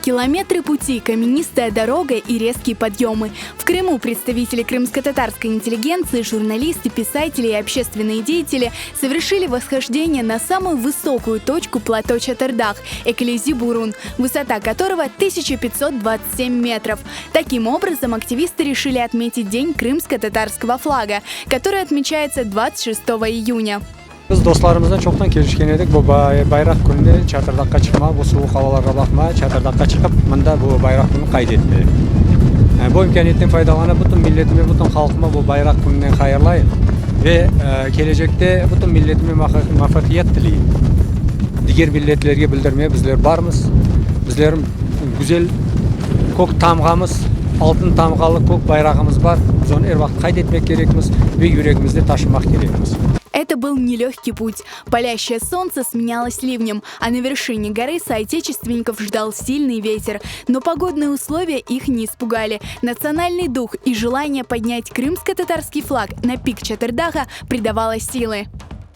Километры пути, каменистая дорога и резкие подъемы. В Крыму представители крымско-татарской интеллигенции, журналисты, писатели и общественные деятели совершили восхождение на самую высокую точку плато Чатырдах – Эклези-Бурун, высота которого 1527 метров. Таким образом, активисты решили отметить День крымско-татарского флага, который отмечается 26 июня. Biz dostlarımıznen çoqtan kelişken edik, bu bayraq kününe Çatırdağqa çıqmaq, bu suvuq avalarğa baqmay, Çatırdağqa çıqıp, mında bu bayraq kününi qayd etmege. Bu imkâniyetten faydalanıp, bütün milletime, bütün halqıma bu bayraq kününen hayırlayım ve kelecekte bütün milletime muvafaqiyet tileyim. Diger milletlerge bildirmeye bizler barmız, bizlerim güzel kök tamğamız, altın tamğalı kök bayrağımız bar, biz onı er vaqıt qayd etmek kerekmiz ve yüregimizde taşımaq kerekmiz. Это был нелегкий путь. Палящее солнце сменялось ливнем, а на вершине горы соотечественников ждал сильный ветер. Но погодные условия их не испугали. Национальный дух и желание поднять крымско-татарский флаг на пик Чатырдага придавало силы.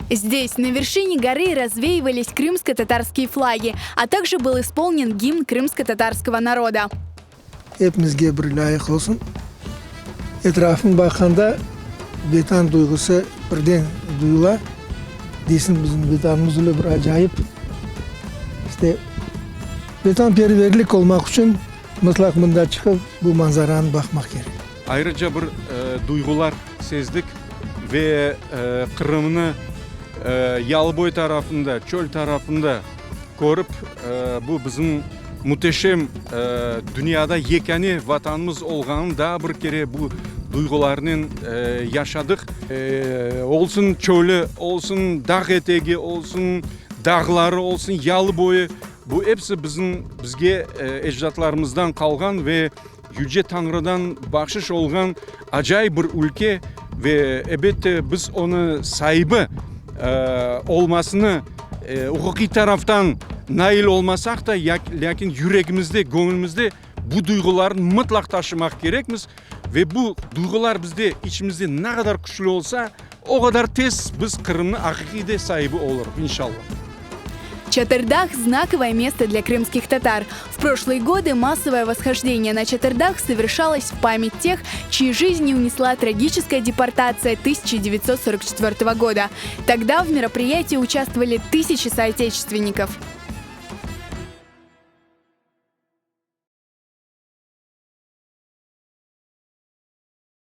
Здесь, на вершине горы, развеивались крымско-татарские флаги, а также был исполнен гимн крымско-татарского народа. Epimizge bir lâyıq olsun. Etrafıñ baqqanda Vetan duyğusı birden duyula. Deysiñ, bizim Vetanımız öyle bir acayip. İşte, vetanperverlik olmaq içün mıtlaq mında çıqıp bu manzaranı baqmaq kerek. Ayrıca bir duyğular sezdik ve Qırımnı yalıboy tarafında, çöl tarafında körip, bu bizim müteşem dünyada yekâne Vatanımız olğanını daa bir kere bu duyğularnen yaşadıq. Olsun çölü, olsun dağ etegi, olsun dağları, olsun yalı boyu, bu episi bizim, bizge ecdatlarımızdan qalğan ve Yüce Tañrıdan bahşış olğan acayip bir ülke ve, ebette, biz onı saibi olmasını uquqiy taraftan nail olmasaq da, lâkin yüregimizde, göñlümizde bu duyğularnı mıtlaq taşımaq kerekmiz ve bu duyğular bizde, içimizde ne qadar küçlü olsa, o qadar tez biz Qırımnıñ aqiqiy de saibi olurıq, inşallah. Чатырдах – знаковое место для крымских татар. В прошлые годы массовое восхождение на Чатырдах совершалось в память тех, чьи жизни унесла трагическая депортация 1944 года. Тогда в мероприятии участвовали тысячи соотечественников.